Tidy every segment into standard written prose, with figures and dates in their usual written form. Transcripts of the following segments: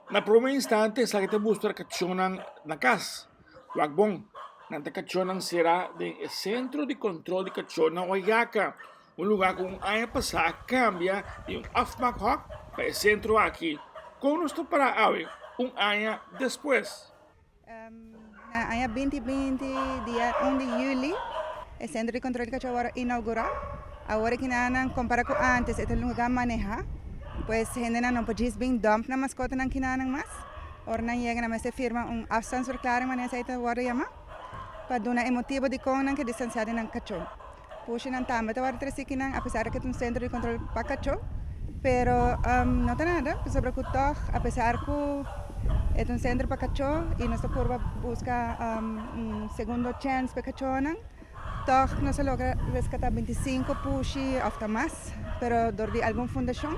Na promé instante esaki ta mustra kachónan na kas. Wak bon, nan ta kachónan será den e Sentro di Kontrol di Kachó na Wayaca, un lugá ku un aña pasá a kambia di un afmaakhok pa e sentro aki. Kon nos ta pará awe, un aña despues? Na aña 2020, dia 1 di juli, e Sentro di Kontrol di Kachó a wòrdu inougurá. Awor e kinanan, kompará ku ántes, e ta un lugá manehá. Pues hendenan no por djis bin dòmp nan maskotanan kinanan mas. Ora nan yega nan mester firma un afstandsverklaring, manera esei ta wòrdu yamá, pa duna e motibu dikon nan ke distansiá di nan kachó. Pushinan tambe ta wòrdu trese kinan, apesar di ku ta un sentro di kontrol pa kachó, pero no ta nada, pasobra ku tòg apesar ku e ta un sentro pa kachó i nos ta purba buska un segundo chèns pa e kachónan, tòg nos a logra reskatá 25 pushi òf ta mas, pero dor di algun fundashon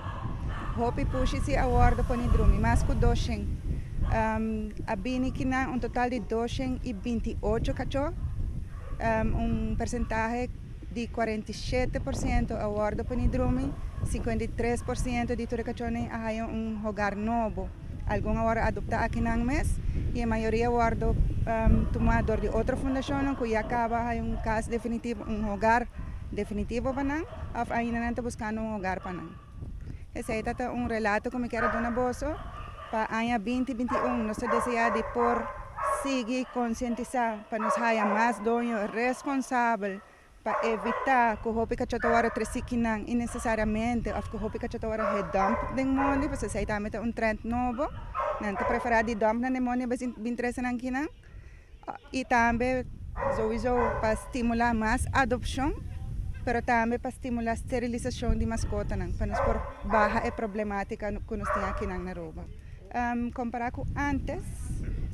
hopi pushi si a wòrdu pone drumi, mas ku 200. A bini kinan un total di 228 kachó. Un persentahe di 47% a wòrdu pone drumi, 53% di tur e kachónan a haña un hogar nobo. Algun a wòrdu adoptá akinan mes i e mayoria a wòrdu tumá dor di otro fundashonnan ku ya kaba a haña un kas definitivo, un hogar definitivo pa nan òf ainda nan ta buskando un hogar pa nan. Esei ta ta un relato ku mi kier a duna boso pa aña 2021. Nos ta deseá di por sigui konsientisá pa nos haya mas doño responsabel pa evitá ku hopi kachó ta wòrdu tresí kinan innesesariamente òf ku hopi kachó ta wòrdu gedump den mondi, pasobra esei tambe ta un trend nobo. Nan ta preferá di dump nan den mondi en bes di bin trese nan kinan. I tambe souiso pa stimulá mas adopshon, pero tambe pa stimulá sterilisashon di maskotanan pa nos por baha e problemátika ku nos tin akinan na Aruba. Kompará ku ántes,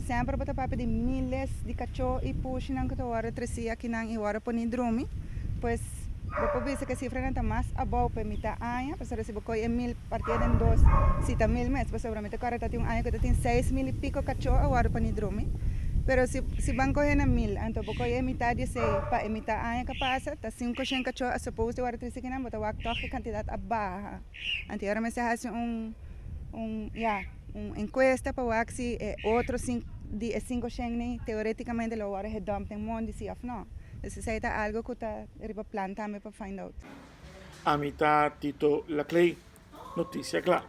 semper bo ta papia di míles di kachó i pushinan ku ta wòrdu tresí akinan i wòrdu poní drumi, pues bo por bisa ku e sifranan ta mas abou pa e mitá aña, pasobra si bo kohe e mil partié den dos, si ta mil mes, pasobra mi ta kòrda ta tin un aña ku ta tin 6000 i piko kachó a wòrdu poní drumi, pero si si ban kohe na mil, anto bo kohe e mitá di esei pa e mitá aña ku a pasa, ta 500 kachó a supos di wòrdu tresí kinan, bo ta wak tòg e kantidat a baha. Anto ora mester hasi un un ya un enkuesta pa wak si e otro di e 500 nei teoretikamente lo wòrdu gedump den mondi si òf no. Dus esei ta algu ku ta riba plan tambe pa find out. Ami ta Tito Laclay, Noticia Cla.